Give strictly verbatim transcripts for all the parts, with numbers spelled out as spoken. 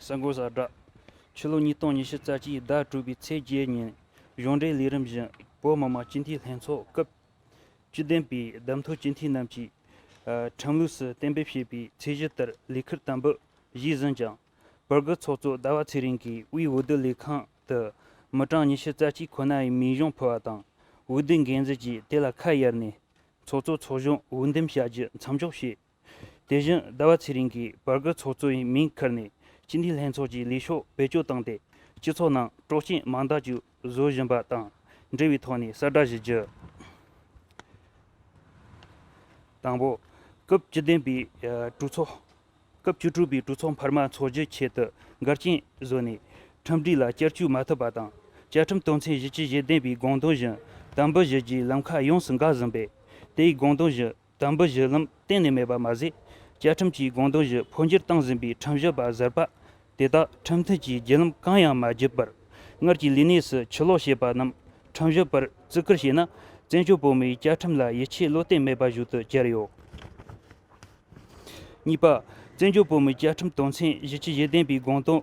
གསར་འགོད་གསལ་བསྒྲགས། ཕྱི་ལོ་ཉིས་སྟོང་ཉི་ཤུ་རྩ་གཅིག་ཟླ་དྲུག་པའི་ཚེས་བརྒྱད་ཉིན་གཞུང་འབྲེལ་ལས་རིམ་བཞིན་བོད་མི་མང་སྤྱི་འཐུས་ལྷན་ཚོགས་སྐབས་བཅུ་བདུན་པའི་བདམས་ཐོན་སྤྱི་འཐུས་རྣམས་ཀྱིས་ཨ་ཁྲིམས་ལུགས་སུ་གཏན་འབེབས་བྱས་པའི་ཚད་གཞི་ལྟར་ལས་ཁུར་དམ་འབུལ་ཞུས་ཟིན་ཀྱང་། བར་བརྒལ་ཚོགས་གཙོ་ཟླ་བ་ཚེ་རིང་གིས་དབུས་འོས་བསྡུ་ལས་ཁང་དུ་མི་གྲངས་ཉི་ཤུ་རྩ་གཅིག་ཁོ་ན་ཡི་མིང་གཞུང་ཕུལ་བ་དང་། འོས་བསྡུ་འགན་འཛིན་གྱིས་དེ་ལ་ཁ་གཡར་ནས་ཚོགས་གཙོ་ཚོགས་གཞོན་འོས་འདེམས་བྱ་རྒྱུ་མཚམས་འཇོག་བྱས། དེ་བཞིན་ཟླ་བ་ཚེ་རིང་གིས་བར་བརྒལ་ཚོགས་གཙོ་ཡི་མིང་ཁུར་ནས་སྤྱི་འཐུས་ལྷན་ཚོགས་ཀྱི་ལས་ཤོག་བེད་སྤྱོད་བཏང་སྟེ། སྤྱི་ཚོགས་ནང་སྲོག་ཆགས་མང་དག་ཅིག་བཟོ་བཞིན་པ་དང་འབྲེལ་བའི་ཐོག་ནས་གསལ་བསྒྲགས་ཞུ་རྒྱུ། དང་པོ། སྐབས་བཅུ་བདུན་པའི་ཨ་གྲོས་ཚོགས། སྐབས་བཅུ་དྲུག་པའི་གྲོས་ཚོགས་འཕར་མ་འཚོགས་རྒྱུའི་ཆེད་དུ་འགལ་རྐྱེན་བཟོས་ནས་ཁྲིམས་སྒྲིག་ལ་བསྐྱར་བཅོས་མ་ཐུབ་པ་དང་། བཅའ་ཁྲིམས་དོན་ཚན་བཞི་བཅུ་ཞེ་བདུན་པའི་དགོངས་དོན་བཞིན་དམ་འབུལ་ཞུ་རྒྱུའི་ལམ་ཁ་ཡོངས་སུ་འགག་ཟིན་པས། དེའི་དགོངས་དོན་བཞིན་དམ་འབུལ་ཞུ་ལམ་གཏན་ནས་མེད་པ་མ་ཟད། བཅའ་ཁྲིམས་ཀྱི་དགོངས་དོན་བཞིན་འཕོ་འགྱུར་བཏང་ཟིན་པའི་ཁྲིམས་ཞིབ་པ་ཟུར་པ་དེ་དག་ཁྲིམས་མཐུན་གྱི་བརྒྱུད་ལམ་གང་ཡང་མ་བརྒྱུད་པར། སྔར་གྱི་ལས་གནས་སུ་ཕྱིར་ལོག་བྱས་པ་རྣམས་ཁྲིམས་ཞིབ་པར་བརྩི་བཀུར་བྱས་ན། བཙན་བྱོལ་བོད་མིའི་བཅའ་ཁྲིམས་ལ་ཡིད་ཆེས་བློ་གཏད་མེད་པ་ཞིག་ཏུ་གྱུར་ཡོད། གཉིས་པ། བཙན་བྱོལ་བོད་མིའི་བཅའ་ཁྲིམས་དོན་ཚན་བཞི་བཅུ་ཞེ་བདུན་པའི་དགོངས་དོན།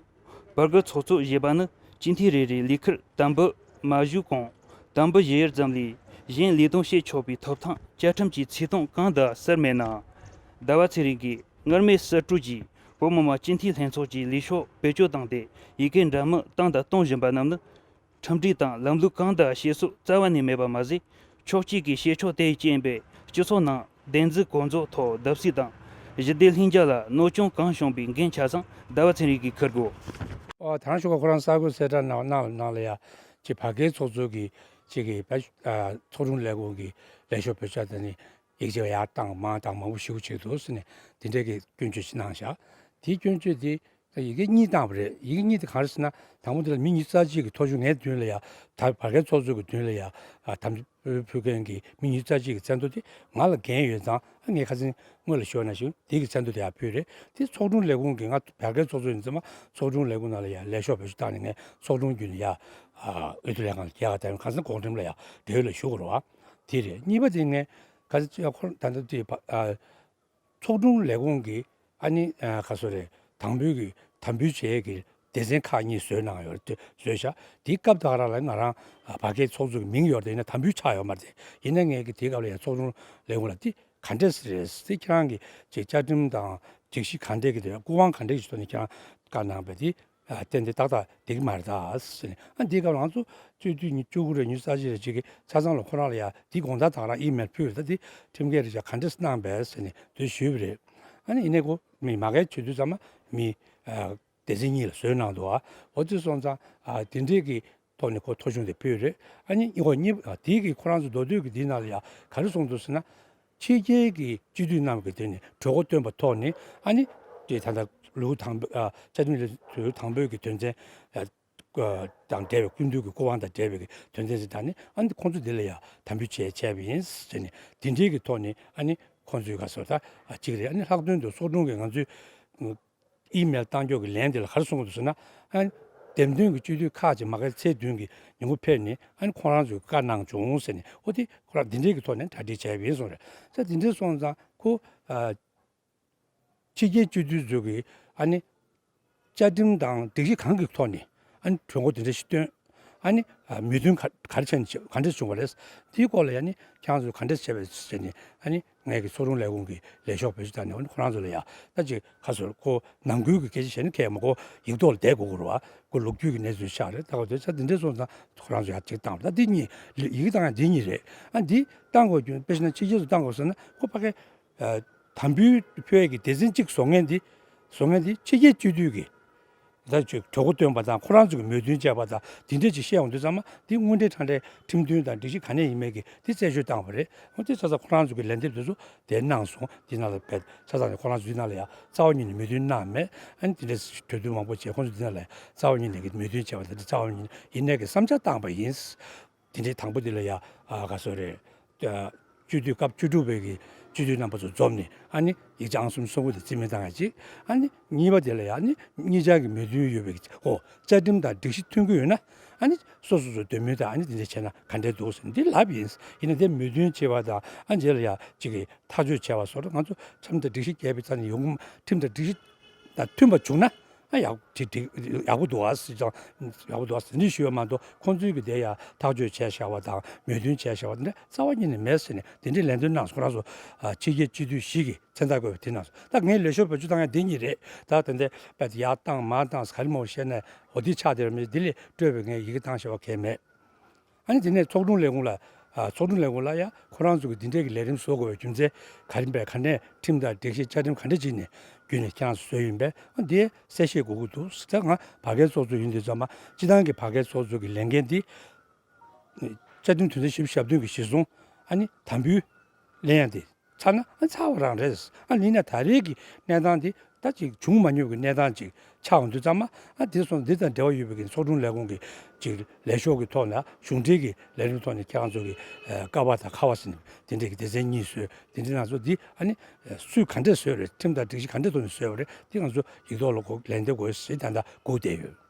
བར་བརྒལ་ཚོགས་གཙོ་ཞེས་པ་ནི་སྤྱི་འཐུས་རེ་རེའི་ལས་ཁུར་དམ་འབུལ་མ་ཞུས་གོང་དམ་འབུལ་ཞུ་ཡུལ་ཙམ་ལས་གཞན་ལས་དོན་བྱེད་ཆོག་པའི་ཐོབ་ཐང་བཅའ་ཁྲིམས་ཀྱི་ཚིག་དོན་གང་དུའང་གསལ་མེད་ནའང་། ཟླ་བ་ཚེ་རིང་གིས་སྔར་མེད་གསར་སྐྲུན་གྱིས་བོད་མི་མང་སྤྱི་འཐུས་ལྷན་ཚོགས་ཀྱི་ལས་ཤོག་བེད་སྤྱོད་བཏང་སྟེ་ཡི་གེ་འདྲ་མིན་བཏང་དང་གཏོང་བཞིན་པ་རྣམས་ནི། ཁྲིམས་སྒྲིག་དང་ལམ་ལུགས་གང་དང་བཤད་སྲོལ་རྩ་བ་ནས་མེད་པ་མ་ཟད། ཕྱོགས་གཅིག་གི་བཤད་ཕྱོགས་དེའི་རྐྱེན་པས་སྤྱི་ཚོགས་ནང་བདེན་འཛིན་གོ་འཛོལ་ཐོག་བརྡབ་གསིག་དང་ཞི་བདེ་ལྷིང་འཇགས་ལ་གནོད་སྐྱོན་གང་བྱུང་པའི་འགན་ཆ་ཚང་ཟླ་བ་ཚེ་རིང་གིས་འཁུར་དགོས། ཨོ། ད་རང་ཤོག་ཁ་ཁོ་རང་གསར་འགོད་གསལ་བསྒྲགས་ནང་ནང་ལ་ཡ་ཅིག་བར་བརྒལ་ཚོགས་གཙོ་གི་ཅིག་གི་བ་ཨ་ཚོགས་དྲུང་ལས་ཁུངས་ཀྱི་ལས་ཤོག་བེད་སྤྱོད་བཏང་ནས་ཡིག་ཆ་ཡར་བཏང་མར་བཏང་མང་པོ་ཞེ་པོ་ཅིག་འདུག་ཟེར་ནས་དེ་འདྲའི་གི་སྐྱོན་བརྗོད་ཅིག་གནང་བཞག་དེའི་སྐྱོན་བརྗོད་དེ། ཡི་གེ་གཉིས་བཏང་བ་རེད། ཡི་གེ་གཉིས་དེ་ག་རེ་ཟེར་ན། དང་པོ་དེ་ལ་མི་ཉི་ཤུ་རྩ་གཅིག་གི་ཐོ་གཞུང་ངའི་མདུན་ལ་ཡ། ད་བར་བརྒལ་ཚོགས་གཙོ་གི་མདུན་ལ་ཡ། ཨ་དམ་བཅའ་ཕུལ་མཁན་གྱི་མི་ཉི་ཤུ་རྩ་གཅིག་གི་མཚན་ཐོ་དེ་ང་ལ་འགན་ཡོད་ཙང་། ཨ་ངས་ཁ་སང་སྔོན་ལ་ཞུས་ནང་བཞིན་དེ་གི་མཚན་ཐོ་དེ་ཡར་ཕུལ་རེད། དེ་ཚོགས་དྲུང་ལས་ཁུངས་ཀྱི། ང་བར་བརྒལ་ཚོགས་གཙོ་ཡིན་ཙང་མ་ཚོགས་དྲུང་ལས་ཁུངས་ནང་ལ་ཡ་ལས་ཤོག་བེད་སྤྱོད་བཏང་ནས་ངས་ཚོགས་དྲུང་བརྒྱུད་ནས་ཡ། ཨ་འོས་བསྡུ་ལས་ཁང་ལ་རྒྱལ་ཁ་བཏང་ཡོང་། ཁ་སང་གོང་རིམ་ལ་ཡ་འབྲེལ་ཡོད་ལ་ཞུ་དགོས་རེད་བ། དེ་རེད། གཉིས་པ་དེ་ངས་ག་ཚོད་ཁོ་ད་ལྟ་དེ་ཨ། ཚོགས་དྲུང་ལས་ཁུངས་ཀྱི་ཨ་ནི་ཨ་ག་སོ་རེད། དམ་འབུལ་གྱི་དམ་འབུལ་བྱེད་ཀྱི་སྡེ་ཚན་ཁག་གཉིས་བཟོས་གནང་ཡོད་རེད། བཟོས་ཤག་དེའི་སྐབས་དེ་ག་རང་ལ་ང་རང་ཨ་བར་བརྒལ་ཚོགས་གཙོ་གི་མིང་ཡོད་རེད། ཡིན་ན་དམ་འབུལ་ཆགས་ཡོད་མ་རེད། ཡིན་ན་ངས་ཀྱི་དེའི་སྐབས་ལ་ཡང་ཚོགས་དྲུང་ལས་ཁུངས་ལ་འདི་ག་འདྲས་རེད། དེ་ཁྱེད་རང་གི་ཅིག་བཅའ་ཁྲིམས་དང་སྒྲིག་གཞི་ག་འདྲས་ཀྱི་དེ་སྐུ་དབང་ག་འདྲས་ཀྱི་ཐོག་ནས་ཁྱེད་རང་བཀའ་གནང་བས་དེ། ཨ་ཏན་ཏན་ཏག་ཏག་བསྡད་ཀྱི་མ་རེད་ད་ཟེར་ནས། ཨ་འདིའི་སྐབས་ལ་ང་ཚོ་སྤྱི་འཐུས་ཉི་བཅུ་དགུ་རེ་ཉི་ཤུ་རྩ་གཅིག་རེ་ཅིག་གིས་ཆ་ཚང་ལ་ཁོ་རང་ལ་ཡ་དེའི་དགོངས་དག་དང་རང་ཨི་མེལ་ཕུལ་རེད། ད་དེ་ཁྲིམས་འགལ་རེད་ཤག་ག་འདྲས་གནང་བས་ཟེར་ནས་དེ་ཞུས་པ་རེད། ཨ་ནི་ཡིན་ནའི་ཁོ་མི་མ་གལ་ཆེ་དུས་ཙམ་མ་མི་ཨ་སྡེ་ཚན་གཉིས་ལ་བཟོས་གནང་འདུག་ཨ་འོ་དེ་སོང་ཙང་ཨ་དེ་འདྲས་ཀྱི་ཐོག་ནས་ཁོ་ཐོ་གཞུང་དེ་ཕུལ་རེད། ཨ་ནི་ཨོ་གཉིས་ཨ་དེའི་གི་ཁོ་རང་ཚོ་མདོ་སྟོད་ཀྱི་དེའི་ནང་ལ་ཡ་ག་རེ་གསུངས་འདུག་ཟེར་ན། ཕྱི་རྒྱལ་གྱི་སྤྱི་འཐུས་རྣམས་ཀྱི་དོན་ནས་གྲོས་འགོ་བཏོན་པ་ཐོག་ནས། ཨ་ནི་དེ་ད་ལྟ་ལོ་དང་པོ་ཨ་བཅའ་ཁྲིམས་ལས་དོན་དང་པོའི་གི་དོན་ཚན་ཨ་དང་འབྲེལ་བའི་སྐུ་མདུན་གྱི་སྐུ་དབང་དང་འབྲེལ་བའི་གི་དོན་ཚན་ཞིག་དང་ནི། ཨ་ནི་ཁོང་ཚོ་འདི་ལ་ཡང་དམ་འབུལ་བྱས་བྱས་པ་ཡིན་ཟེར་ནས་དེ་འདྲའི་གི་ཐོག་ནས། ཨ་ནི་ཁོང་ཚོའི་ག་སོ་ད་ཨ་གཅིག་རེད། ཨ་ནི་ལྷག་དོན་དུ་ཚོགས་དྲུང་གིས་ང་ཚོའི་ཨི་མེལ་བཏང་ཕྱོགས་ཀྱི་ལན་དེ་ལ་ག་རེ་གསུངས་འདུག་ཟེར་ན། ཨ་ནི་འདེམས་ཐོན་གྱི་སྤྱི་འཐུས་ཁག་ཅིག་མ་གི་ཚེས་བདུན་གྱི་ཉིན་གུང་ཕེབས་ནས། ཨ་ནི་ཁོང་རང་ཚོས་བཀའ་གནང་བྱུང་ཟེར་ནས། ཨོ་དེ་ཁོ་རང་འདི་འདྲའི་གི་ཐོག་ནས་གྲ་སྒྲིག་བྱས་པ་ཡིན་གསུངས་རེད། ས་འདི་འདྲའི་སོང་ཙང་ཁོ་ཨ་ཕྱི་རྒྱལ་སྤྱི་འཐུས་ཚོ་གིས་ཨ་ནི་བཅའ་ཁྲིམས་དང་སྒྲིག་གཞི་གང་གི་ཐོག་ནས་ཨ་ནི་གྲོས་འགོ་འདི་འདྲ་ཞིག་བཏོན། ཨ་ནི་ཨ་མོས་མཐུན་ག་ག་རེ་བྱས་ནས་བྱས་ག་འདྲས་བྱུང་བ་རེད། དེའི་སྐོར་ལ་ཡང་ནི་ཁྱེད་རང་ཚོས་ག་འདྲས་བྱས་པ་རེད་ཟེར་ནས། ཨ་ནི་ངས་ཀྱི་ཚོགས་དྲུང་ལས་ཁུངས་ཀྱི་ལས་ཤོག་བེད་སྤྱོད་བཏང་ནས། ཨ་ནི་ཁོ་རང་ཚོ་ལ་ཡང་ད་ཅིག་ག་ཟེར། ཁོ་ནང་ཁུལ་གྱི་སྐད་ཆ་བཤད་ན་ཁྱད་མ། ཁོ་ཡིག་ཐོག་ལ་བསྡད་དགོས་ཀྱི་རེད་བ། ཁོ་ལོ་རྒྱུས་ཀྱི་གནས་ཚུལ་ཤག་རེད། ད་ག་དེ་ཚ་འདི་འདྲས་སོང་ཙང་ཁོ་རང་ཚོ་ཡར་ཅིག་བཏང་བ། ད་འདི་གཉིས་ཡི་གེ་བཏང་ཡ་འདི་གཉིས་རེད། ཨ་འདི་བཏང་དགོས་རྒྱུ་དཔེ་བཞག་ན་ཕྱི་རྒྱལ་ཚོ་བཏང་དགོས་ཟེར་ན། ཁོ་ཕ་གི་ཨ་དམ་འབུལ་ཕུལ་ཡས་ཀྱི་སྡེ་ཚན་གཅིག་བཟོ་མཁན་འདི། བཟོ་མཁན་འདི་ཕྱི་རྒྱལ་སྤྱི་འཐུས་ཀྱི་ད་ཅིག་གྲོས་འགོ་བཏོན་པ་དང་། ཁོ་རང་ཚོ་གི་མོས་མཐུན་བྱས་པ་དང་དེ་འདྲས་ཅིག་བཤད་ཡོང་དུས་ཙམ་མ། འདི་དངོས་འབྲེལ་ཁྲ་འབྲེལ་ཁྲིམས་མཐུན་དང་སྒྲིག་གཞི་ག་ནས་ཡིན་མེད་ཀྱི་འདི་རྩད་གཅོད་བཏང་བ་རེད། འོ་དེ་ཆ་ཚང་ཁོ་རང་ཚོ་གི་ལན་འདེབས་དེ་ཚོ་དེ་གནང་སོང་། འདི་ནང་ལ་བས་ཆ་ཚང་ནས་ཁོ་རང་ཚོ་འདི་ནང་ལ་ཡང་རྩ་བ་ཉིད་ནས་མོས་མཐུན་གནང་མེད། ཨ་ནི་དེ་འདྲས་གྲོས་བསྡུར་མང་པོ་བྱས། ཁོང་ཚོ་འདི་ནང་ལ་ཡང་རྩ་བ་ཉིད་ནས་ཀྱི་མོས་མཐུན་བྱས་པ་དང་། འདི་རྩ་བ་ཉིད་ཡིན་ནས་ཀྱི་བསམ་འཆར་བཏང་བ་ཡིན། དེ་འདྲའི་དང་པོ་དེ་ལ་ཡ་ཨ་ག་སོ་རེད། ཨ་སྤྱི་འཐུས་སྐབས་བཅུ་དྲུག་པའི་གི་སྤྱི་འཐུས་རྣམ་པ་ཚོ་འཛོམས་ནས། ཨ་ནི་ཡིག་ཆ་ཨང་གསུམ་གསུམ་དགུ་དེ་རྩིས་མེད་བཏང་ཡ་གཅིག་ཨ་ནི་གཉིས་པ་དེ་ལ་ཡ། ཨ་ནི་གཉིས་ཆར་གྱི་མོས་མཐུན་ཡོད་པའི་གི། ཨོ་བཅའ་ཁྲིམས་དང་སྒྲིག་གཞི་མཐུན་གྱི་ཡོད་ན། ཨ་ནི་སོ་སོ་སོ་འདོད་མོས་དང་། ཨ་ནི་དེ་འདྲ་བྱས་ན་ག་འདྲས་འདུག་ཟེར་འདི་ལབ་ཡིན། ཡིན་ན་དེ་མོས་མཐུན་བྱས་པ་དང་། ཨ་རྗེས་ལ་ཡ་གཅིག་གི་ཐག་གཅོད་བྱས་པ་སོགས། ང་ཚོ་ཁྲིམས་དང་སྒྲིག་གཞི་འགལ་བའི་རྩ་ནས་ཡོང་གི་མ། ཁྲིམས་དང་སྒྲིག་གཞི་དང་མཐུན་པ་བྱུང་ན། ཨ་ ཨ་ཡག་ཅིག་ཅིག་ཡག་པོ་འདུག་ཨ་ཟེར་ཀྱང་ཡག་པོ་འདུག་ཨ་ཟེར་འདི་ཞུས་པ་མ་གཏོགས། ཁོང་ཚོའི་གི་དེ་ཡ་ཐག་གཅོད་བྱས་བཞག་པ་དང་མོས་མཐུན་བྱས་བཞག་པ་འདི་འདྲ་རྩ་བ་ཉིད་ནས་མེད་ཟེར་ནས་དེ་འདྲའི་ལན་འདེབས་གནང་སོང་། ཁོ་རང་ཚོ་ཕྱི་རྒྱལ་སྤྱི་འཐུས་ཞིག་གིས་མཚན་རྟགས་བཀོད་པ་དེ་གནང་སོང་། ད་ངས་ལས་ཤོར་བེད་སྤྱོད་བཏང་ཡ་འདི་གཉིས་རེད། ད་དེ་འདྲ་དཔེ་ཡར་བཏང་མར་བཏང་ག་རེ་མོ་བཤད་ནས་འོ་འདི་ཆགས་དེ་ར་མི་འདི་ལས་སྤྲོས་པའི་ངས་ཡི་གེ་བཏང་བཞག་པ་གས་མེད། ཨ་ནི་དེ་ནས་ཚོགས་དྲུང་ལས་ཁུངས་ལ། ཨ། ཚོགས་དྲུང་ལས་ཁུངས་ལ་ཡ་ཁོ་རང་ཚོ་གི་འདི་འདྲས་ཀྱི་ལས་རིམ་བཟོ་དགོས་པའི་རྒྱུ་མཚན་ག་རེ་ཡིན་པས། ག་ནས་ཁྲིམས་དང་སྒྲིག་གཞི་བཅའ་ཁྲིམས་ག་འདྲས་བྱས་ནས་བརྒྱུད་ནས་ཁྱེད་རང་ཚོ་བཟོས་ཡིན་པས། ཨ། འདི་གསལ་བཤད་དགོས་ཀྱི་འདུག་ཟེར། ད་ང་བར་བརྒལ་ཚོགས་གཙོ་ཡིན་དུས་ཙམ་པ་སྤྱི་བཏང་གི་བར་བརྒལ་ཚོགས་གཙོ་གི་ལས་འགན་འདི་བཅའ་ཁྲིམས་དོན་ཚན་བཞི་བཅུ་ཞེ་བདུན་གྱི་གཞིར་བཟུང་ཨ་ནི་དམ་འབུལ་ལེན་ཡ་འདི། ཚར་ན་ཨ་ཚར་བ་རང་རེད། ཨ་ཡིན་ན་ད་རེས་ཀྱི་གནས་སྟངས་འདི་ད་ཅིག་བྱུང་མ་མྱོང་གི་གནས་སྟངས་ཅིག་ཆགས་ཡོང་དུས་ཙམ་པ། ཨ་འདི་སོང་འདི་དང་འབྲེལ་བ་ཡོད་པའི་གི་ཚོགས་དྲུང་ལས་ཁུངས་ཀྱི་ཅིག་ལས་ཤོག་གི་ཐོག་ནས་གཞུང་འབྲེལ་གྱི་ལས་རིམ་ཐོག་ནས་ཁྱེད་རང་ཚོ་གི་ཀ་བ་དང་ཁ་བ་ཟེར་ནས་དེ་འདྲས་ཀྱི་སྡེ་ཚན་གཉིས་བཟོས། དེ་འདྲས་ནང་ཚོ་འདི་ཨ་ནི་སུས་ག་འདྲས་བཟོས་རེད། ཁྲིམས་དང་སྒྲིག་གཞི་ག་འདྲས་ཐོག་ནས་བཟོས་པ་རེད། འདི་ང་ཚོ་ཡིག་ཐོག་ལ་གོ་ལན་འདེབས་དགོས་ཟེར་ད་ལྟ་སྒུག་བསྡད་ཡོད།